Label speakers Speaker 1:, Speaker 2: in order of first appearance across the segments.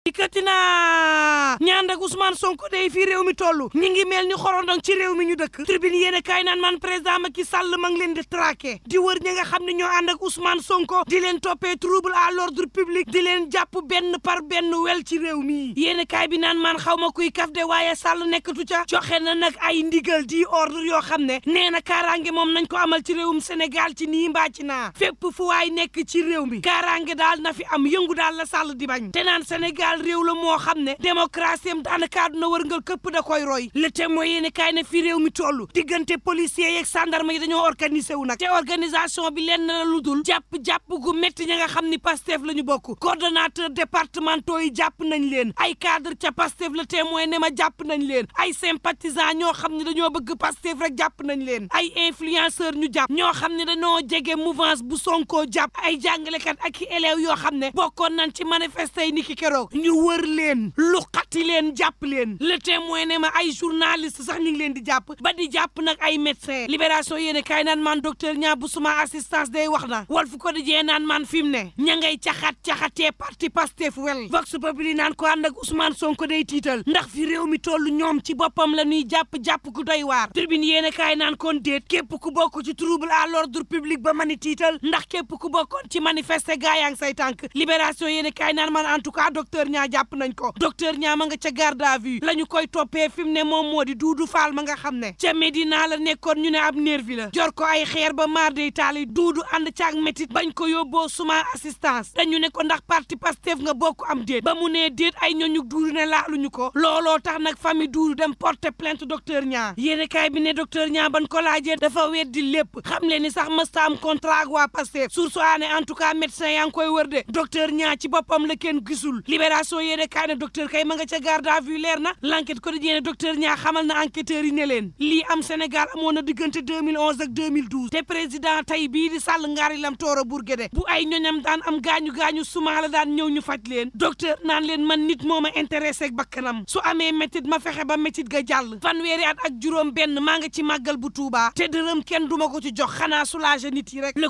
Speaker 1: dikkati naa ñaan ak Ousmane Sonko day fii réew mi toll ñi ngi mel ni xorondong ci réew mi ñu dëkk tribune yéen a kaay naan man président Macky Sall ma ngi leen di traqué di wër ñi nga xam ne ñoo ànd ak Ousmane Sonko di leen toppee trouble à l'ordre public di leen jàpp benn par benn wel ci réew mi yéen a kaay bi naan man xaw ma kuy kaf de waaye Sall nekkatu ca joxe na nag ay ndigal di ordre yoo xam ne nee na kaaraange moom nañ ko amal ci réewum Sénégal ci nii mbaa ci naa fépp fu waay nekk ci réew mi kaaraange daal na fi am yëngu daal la Sall di bañ te naan Sénégal réew la moo xam ne démocratie am daanaka àdduna wërngal këpp da koy roy le témoin yéene kaay ne fii réew mi toll diggante policiers yeeg gendarme yi dañoo organisé wu nag te organisation bi lenn la lu dul jàpp gu métti ña nga xam ni Pastef la ñu bokk coordonnateur départementaux yi jàpp nañ leen ay cadre ca Pastef le témoin ne ma jàpp nañ leen ay sympathisants ñoo xam ne dañoo bëgg Pastef rek jàpp nañ leen ay influenceurs ñu jàpp ñoo xam ne dañoo jege mouvance bu Sonko jàpp ay jàngalekat ak i élèves yoo xam ne bokkoon nañ ci manifester yi ni ki keroog ñu wër leen lu xati leen jàpp leen le témoin ne ma ay journaliste sax ñu ngi leen di jàpp ba di jàpp nag ay médecin libération yéene kaay naan man docteur ñaa bu suma assistance day wax na Walf Quotidien naan man fi mu ne ña ngay caxatee parti Pastef wel Vox Populi naan ko ànd ak Ousmane Sonko day tiital ndax fi réew mi toll ñoom ci boppam la ñuy jàpp ku doy waar Tribune yéene kaay naan kon déet képp ku bokk ci trouble à l'ordre public ba mani tiital ndax képp ku bokkoon ci manifester gaa yaa ngi say tànk libération yéene kaay naan man en tout cas docteur ñaa jàpp nañ ko docteur ñaa ma nga ca garde à vue la ñu koy toppee fi mu ne moom moo di Duudu Faal ma nga xam ne ca Medina la nekkoon ñu ne ab nervi la jor ko ay xeer ba maar day taali Duudu ànd caag métit bañ ko yóbboo suma assistance dañu ne ko ndax parti Pastef nga bokk am déet ba mu nee déet ay ñooñu Duudu ne laaluñu ko looloo tax nag famille Duudu dem porter plainte docteur ñaa yéene kaay bi ne docteur ñaa ban ko laajee dafa weddi lépp xam leen ni sax mësta am contrat ak waa Pastef source aane en tout cas médecin yaa ngi koy wër de docteur ñaa ci boppam la kenn gisul libération yéene kaay ne docteur kay ma nga ca garde à vue leer na l'enquête quotidien docteur ñaa xamal na enquêteurs yi ne leen lii am Sénégal amoon na diggante 2011 ak 2012 te président tey bii di Sall ngaari lam tooro Bourguédé bu ay ñoñam daan am gaañu suma la daan ñëw ñu faj leen docteur naan leen man nit moo ma intéressé ak bakkanam su amee métit ma fexe ba métit ga jàll fanweeri at ak juróom benn maa nga ci màggal bu Tuubaa te dërëm kenn duma ko ci jox xanaa soulager nit yi rek le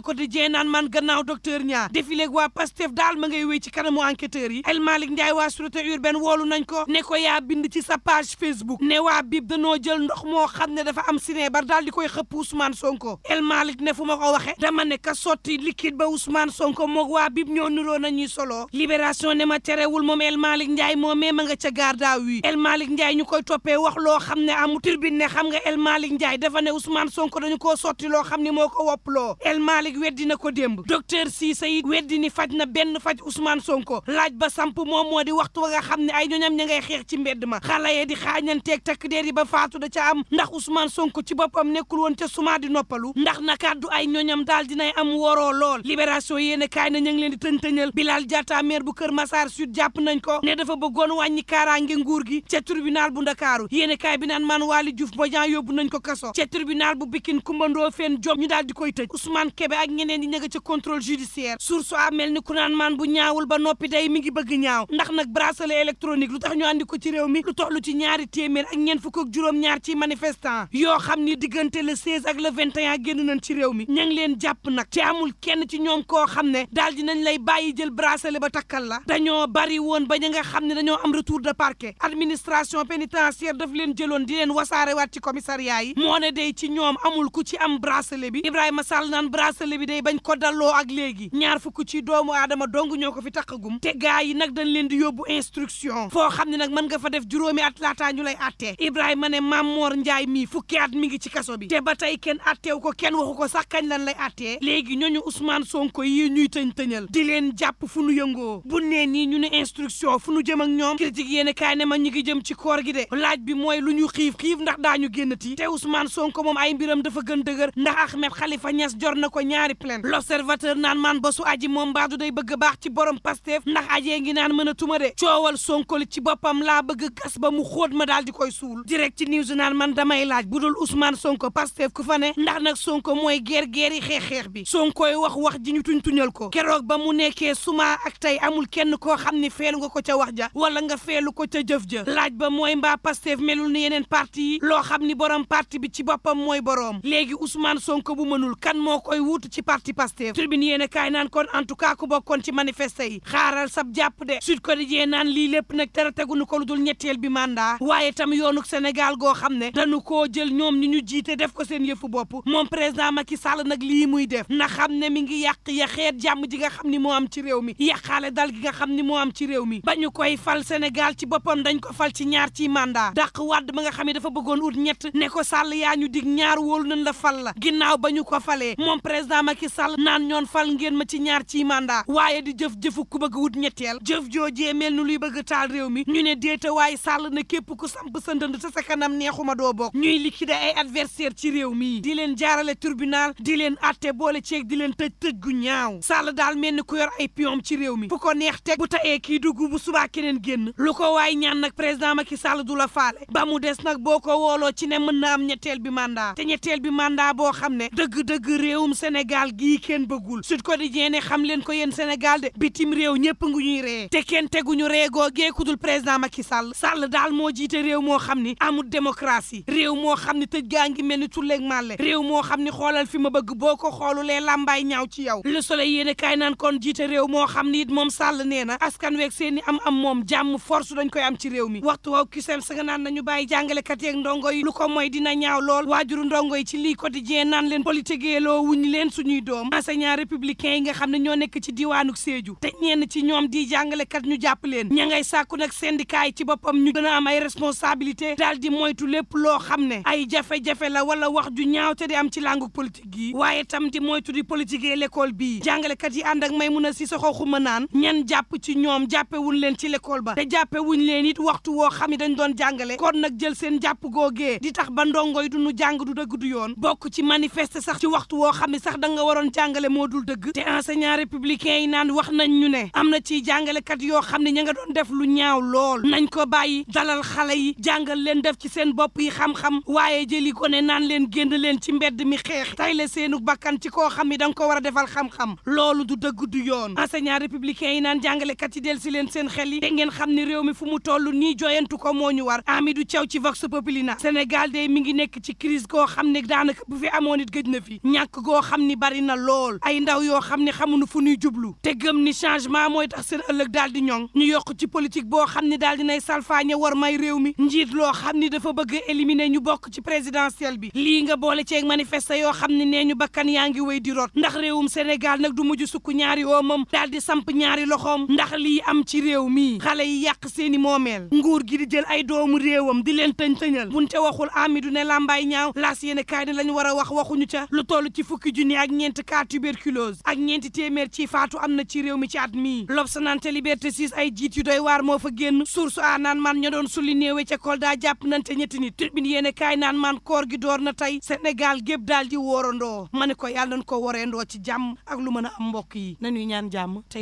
Speaker 1: quotidien naan man gannaaw docteur ñaa défilé waa Pastef daal ma ngay wéy ci kanamu enquêteurs yi El Malick Ndiaye waa sûreté urbaine woolu nañ ko ne ko yaa bind ci sa page Facebook ne waa bib danoo jël ndox moo xam ne dafa am sinébar daal di koy xëpp Ousmane Sonko El Malick ne fu ma ko waxe dama ne ka sotti liquide ba Ousmane Sonko moog waa bib ñoo niroo nañuy solo libération ne ma terewul moom El Malick Ndiaye moomee ma nga ca garde à vue El Malick Ndiaye ñu koy toppee wax loo xam ne amu turbine ne xam nga El Malick Ndiaye dafa ne Ousmane Sonko dañu koo sotti loo xam ne moo ko wopploo El Malick weddi na ko démb docteur Cissé it weddi ni faj na benn faj Ousmane Sonko laaj ba samp moom moo di waxtu wa nga xam ne ay ñoñam ña ngay xeex ci mbedd ma xale yi di xaañanteeg takk der yi ba faatu da ca am ndax Ousmane Sonko ci boppam nekkul woon ca suma di noppalu ndax na kàddu ay ñoñam daal dinay am woroo lool libération yéene kaay na ñu ngi leen di tëñ-tëñal Bilal Diatta maire bu Kër Massar Sud jàpp nañ ko ne dafa bëggoon wàññi kaaraange nguur gi ca tribunal bu Ndakaaru yéene kaay bi naan man Waly Diouf Bodian yóbbu nañ ko kaso ca tribunal bu Pikine Coumba Ndoffène Diop ñu daal di koy tëj Ousmane Kébé ak ñeneen ñi ña nga ca contrôle judiciaire source a mel ni ku naan man bu ñaawul ba noppi day mi ngi bëgg ñaaw ndax nag bracelet électronique lu tax ñu andi ko ci réew mi lu toll ci ñaari téeméer ak ñeent fukk ak juróom-ñaar ci manifestant yoo xam ni diggante le 16 ak le 21 génn nañ ci réew mi ña ngi leen jàpp nag te amul kenn ci ñoom koo xam ne daal dinañ lay bàyyi jël bracelet ba takkal la dañoo bari woon ba ña nga xam ne dañoo am retour de parquet administration pénitentiaire daf leen jëloon di leen wasaarewaat ci commissariat yi moo ne day ci ñoom amul ku ci am bracelet bi Ibrahima Sall naan bracelet bi day bañ ko dalloo ak léegi ñaar fukk ci doomu aadama dong ñoo ko fi takkagum te gaa yi nag dañ leen di yóbbu instruction foo xam ne nag mën nga fa def juróomi at laataa ñu lay attee Ibrahima ne Mamor Ndiaye mii fukki at mi ngi ci kaso bi te ba tey kenn atteew ko kenn waxu ko sax kañ lan lay attee léegi ñooñu Ousmane Sonko yi ñuy tëñ-tëñal di leen jàpp fu nu yëngoo bu nee nii ñu ne instruction fu nu jëm ak ñoom critique yéene kaay ne ma ñu ngi jëm ci koor gi de laaj bi mooy lu ñu xiif ndax daañu génnati te Ousmane Sonko moom ay mbiram dafa gën dëgër ndax Ahmed Khalifa Niass jor na ko ñaari plainte l'observateur naan man ba su aji moom mbaadu day bëgg baax ci borom Pastef ndax ajee ngi naan mën a tuma de coowal Sonko li ci boppam laa bëgg gas ba mu xóot ma daal di koy suul direct ci news naan man damay laaj bu dul Ousmane Sonko Pastef ku fa ne ndax nag Sonko mooy geer yi xeex bi Sonkoy wax ji ñu tuñal ko keroog ba mu nekkee suma ak tey amul kenn koo xam ni feelu nga ko ca wax ja wala nga feelu ko ca jëf ja laaj ba mooy mbaa Pastef melul ni yeneen parti yi loo xam ni borom parti bi ci boppam mooy boroom léegi Ousmane Sonko bu mënul kan moo koy wuutu ci parti Pastef tribune yéene kaay naan kon en tout cas ku bokkoon ci manifester yi xaaral sab jàpp de Sud Quotidien naan lii lépp nag dara teguñu ko lu dul ñetteel bi mandat waaye tam yoonu Sénégal goo xam ne dañu koo jël ñoom ñi ñu jiite def ko seen yëfu bopp moom président Macky Sall nag lii muy def na xam ne mi ngi yàq yaxeet jàmm ji nga xam ni moo am ci réew mi yàqaale dal gi nga xam ni moo am ci réew mi ba ñu koy fal Sénégal ci boppam dañ ko fal ci ñaar ci mandat dàq Wàdd ba nga xam ne dafa bëggoon ut ñett ne ko Sall yaa ñu dig ñaar wóolu nañ la fal la ginnaaw ba ñu ko falee moom président Macky Sall naan ñoon fal ngeen ma ci ñaar ci mandat waaye di jëf-jëfu ku bëgg wut ñetteel jëf joojee mel ni luy bëgg taal réew mi ñu ne déeta waaye Sall ne képp ku samp sa ndënd te sa kanam neexuma doo bokk ñuy liquider ay adversaire ci réew mi di leen jaarale tribunal di leen atte boole ceeg di leen tëj gu ñaaw Sall daal mel ni ku yor ay pion ci réew mi fu ko neex teg bu tayee kii dugg bu subaa keneen génn lu ko waay ñaan nag président Macky Sall du la faale ba mu des nag boo ko wooloo ci ne mën na am ñetteel bi mandat te ñetteel bi mandat boo xam ne dëgg-dëgg réewum Sénégal gii kenn bëggul Sud Quotidien ne xam leen ko yéen Sénégal de bitim réew ñëpp ngu ñuy ree te kenn teguñu reegoo geekudul président Macky Sall Sall daal moo jiite réew moo xam ni amul démocratie réew moo xam ni tëj gaa ngi mel ni tulleeg màlle réew moo xam ni xoolal fi ma bëgg boo ko xoolulee làmbaay ñaaw ci yow Le Soleil yéene kaay naan kon jiite réew moo xam ni it moom Sall nee na askan weeg seeni am moom jàmm force dañ koy am ci réew mi waxtu waaw kisem sa nga naan nañu bàyyi jàngalekat yeeg ndongo yi lu ko mooy dina ñaaw lool waajuru ndongo yi ci lii Quotidien naan leen politique loo wuñ leen suñuy doom enseignant républicain yi nga xam ne ñoo nekk ci diwaanu Sédhiou te ñenn ci ñoom di jàngalekat ñu jàpp leen ña ngay sàkku nag syndicat yi ci boppam ñu gën a am ay responsabilité daal di moytu lépp loo xam ne ay jafe-jafe la wala wax ju ñaaw te di am ci langu politique gi waaye tam di moytu di politique l'école bii jàngalekat yi ànd ak Maimouna Sissoko xuma naan ñan jàpp ci ñoom jàppewuñ leen ci l'école ba te jàppewuñ leen it waxtu woo xam ne dañ doon jàngale kon nag jël seen jàpp googee di tax ba ndongo yi duñu jàng du dëgg du yoon bokk ci manifester sax ci waxtu woo xam ne sax da nga waroon jàngale moo dul dëgg te enseignant républicain yi naan wax nañ ñu ne am na ci jàngalekat yoo xam ne ña nga doon def lu ñaaw lool nañ ko bàyyi dalal xale yi jàngal leen def ci seen bopp yi xam-xam waaye jëli ko ne naan leen génn leen ci mbedd mi xeex tay la seenu bakkan ci koo xam ne da nga ko war a defal xam-xam loolu du dëgg du yoon enseignant républicain yi naan jàngalekat yi del si leen seen xel yi te ngeen xam ne réew mi fu mu toll nii joyantu ko moo ñu war Amidou Thiaw ci Vox Populi na Sénégal de mi ngi nekk ci crise goo xam ne daanaka bu fi amoon it gëj na fi ñàkk goo xam ni bari na lool ay ndaw yoo xam ne xamuñu fu ñuy jublu te gëm ni changement mooy tax seen ëllëg daal di ñoŋ ñu yokk ci politique boo xam ne daal dinay salfaañe war may réew mi njiit loo xam ni dafa bëgg a éliminer ñu bokk ci présidentielle bi lii nga boole ceeg manifeste yoo xam ne nee ñu bakkan yaa ngi wéy di rot ndax réewum Sénégal nag du mujj sukk ñaari oomam daal di samp ñaari loxoom ndax lii am ci réew mi xale yi yàq seeni moomeel nguur gi di jël ay doomu réewam di leen tëñ-tëñal bunte waxul Amidou ne lambaay ñaaw laas yéene kaay ne lañu war a waxuñu ca lu toll ci fukki junni ak ñeent cas tuberculose ak ñeenti téeméer ci faatu am na ci réew mi ci at mii L'Obs naan te Liberté 6 ay jiit yu doy waar moo fa génn Source A naan man ña doon sulli néewe ca Kolda jàpp nante ñetti nit Tribune yéene kaay naan man koor gi door na tey Sénégal gépp daal di woorandoo ma ne ko yàlla nañ ko woreendoo ci jàmm ak lu mën a am mbokk yi nañuy ñaan jàmm te